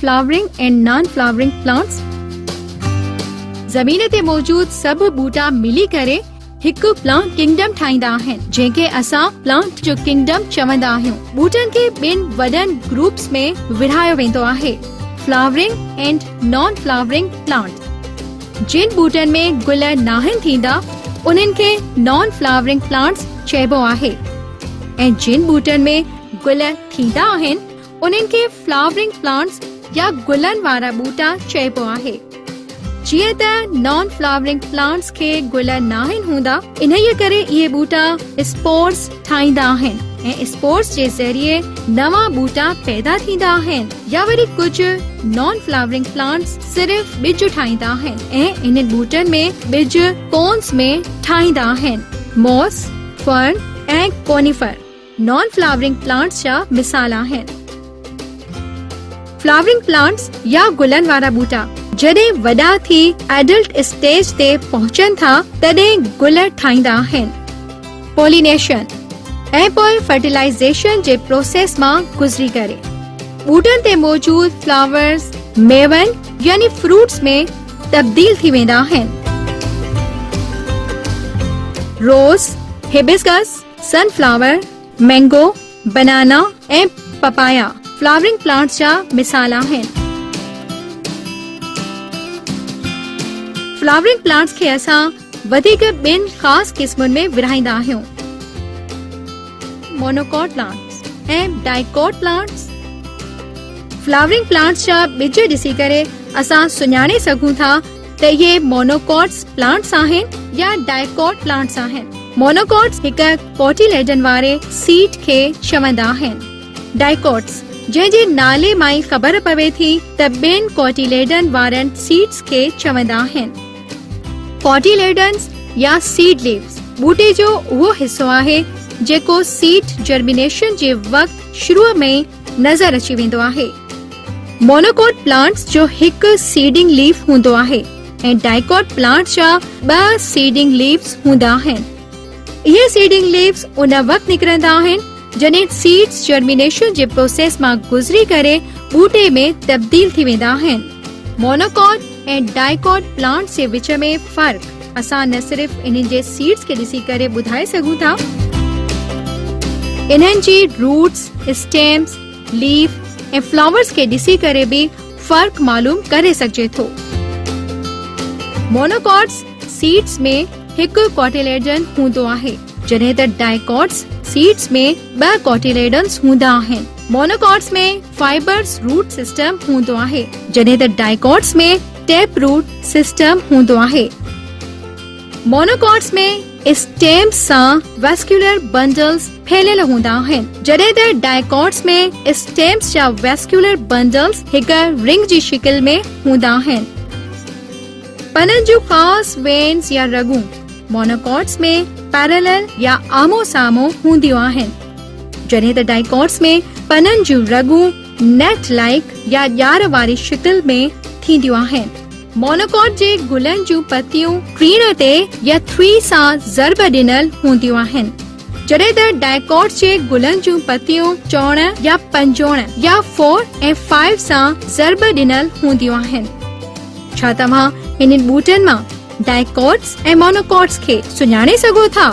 Flowering ۽ non flowering plants. زمين تي موجود سڀ ٻوٽا ملي ڪري هڪ پلانٽ ڪنگڊم ٺاهيندا آهن، جنهن کي اسان پلانٽ جو ڪنگڊم چوندا آهيون. ٻوٽن کي ٻن وڏن گروپس ۾ ورهايو ويندو آهي، flowering and non flowering plant. جن ٻوٽن ۾ گل ناهن ٿيندا، انهن کي نان فلاورنگ پلانٽس چئبو آهي ۽ جن ٻوٽن ۾ گل ٿيندا آهن، انهن کي فلاورنگ پلانٽس يا گلن وارا ٻوٽا چئبو آهي. جيئن ته نان فلاورنگ پلانٽس کي گل ناهن هوندا، انهيء ڪري اهي ٻوٽا اسپورس ٺاهيندا آهن ۽ اسپورس جي ذريعي نوان ٻوٽا پيدا ٿيندا آهن يا وري ڪجهه نان فلاورنگ پلانٽس صرف ٻج ٺاهيندا آهن ۽ انهن ٻوٽن ۾ ٻج ڪونس ۾ ٺاهيندا آهن. Moss, fern ۽ conifer. Non flowering plants جا مثال آهن. فلاورنگ پلانٽس يا گلن وارا ٻوٽا جڏهن وڏا ٿي ايڊلٽ اسٽيج تي پهچن ٿا تڏهن گل ٺاهيندا آهن. پولينيشن ۽ پوء فرٽيلائيزيشن جي پروسيس مان گذري ڪري ٻوٽن تي موجود فلاورز ميون يعني فروٽس ۾ تبديل ٿي ويندا آهن. Rose, hibiscus, sunflower, mango, banana ۽ papaya flowering plants جا مثال آهن. فلاورنگ پلانٽس کي اسان وڌيڪ ٻن خاص قسمن ۾ ورهائيندا آهيون، monocot plants ۽ dicot plants. Flowering plants جا ٻج ڏسي ڪري اسان سڃاڻي سگهون ٿا ته اهي مونوڪوٽس پلانٽس آهن يا ڊائيڪوٽ پلانٽس آهن. مونوڪوٽس هڪ ڪوٽيليڊن واري سيڊ کي چوندا آهن. ڊائيڪوٽس جنهن جي نالي مان ئي خبر پوي ٿي ته ٻن ڪوٽيليڊن وارن سيڊس کي چوندا آهن. ڪوٽيليڊنس يا سيڊ ليوز ٻوٽي جو اهو حصو آهي جيڪو سيڊ جرمينيشن جي وقت شروع ۾ ئي نظر اچي ويندو آهي. مونوڪوٽ پلانٽس جو هڪ سيڊنگ ليف هوندو آهي ۽ ڊائيڪوٽ پلانٽس جا ٻه سيڊنگ ليفز هوندا آهن. اهي سيڊنگ ليفز ان وقت نڪرندا آهن جڏهن سيڊز جرمينيشن جي پروسيس مان گذري ڪري ٻوٽي ۾ تبديل ٿي ويندا آهن. مونوڪوٽ ۽ ڊائيڪوٽ پلانٽس جي وچ ۾ فرق اسان نه صرف انهن جي سيڊز کي ڏسي ڪري ٻڌائي سگهون ٿا، انهن جي روٽس، اسٽيمز، ليف ۽ فلاورز کي ڏسي ڪري به فرق معلوم ڪري سگهجي ٿو. مونوڪوٽس سيڊز ۾ هڪ ڪوٽيليڊن هوندو آهي، جڏهن ته ڊائيڪوٽس سيڊز ۾ ٻه ڪوٽيليڊنز هوندا آهن. مونوڪوٽس ۾ فائبرس روٽ سسٽم هوندو آهي، جڏهن ته ڊائيڪوٽس ۾ ٽيپ روٽ سسٽم هوندو آهي. مونوڪوٽس ۾ اسٽيمز سان ويسڪيولر بنڊلز ڦهليل هوندا آهن، جڏهن ته ڊائيڪوٽس ۾ اسٽيمز جا ويسڪيولر بنڊلز هڪ رنگ جي شڪل ۾ هوندا آهن. پنن جون خاص وينز يا رڳون مونوڪوٽس ۾ پيرالل يا آمهون سامهون هونديون آهن، جڏهن ته ڊائيڪوٽس ۾ پنن جون رڳون نيٽ لائيڪ يا ڄار واري شڪل ۾ ٿينديون آهن. مونوڪوٽ جي گلن جون پتيون ٽيڻ تي يا ٿري سان ضرب ڏنل هونديون آهن، جڏهن ته ڊائيڪوٽ جي گلن جون پتيون چوڻ يا پنجوڻ يا فور ۽ فائيو سان ضرب ڏنل هونديون آهن. ڇا توهان انهن ٻوٽن مان ڊائيڪوٽس ۽ مونوڪوٽس کي سڃاڻي سگهو ٿا؟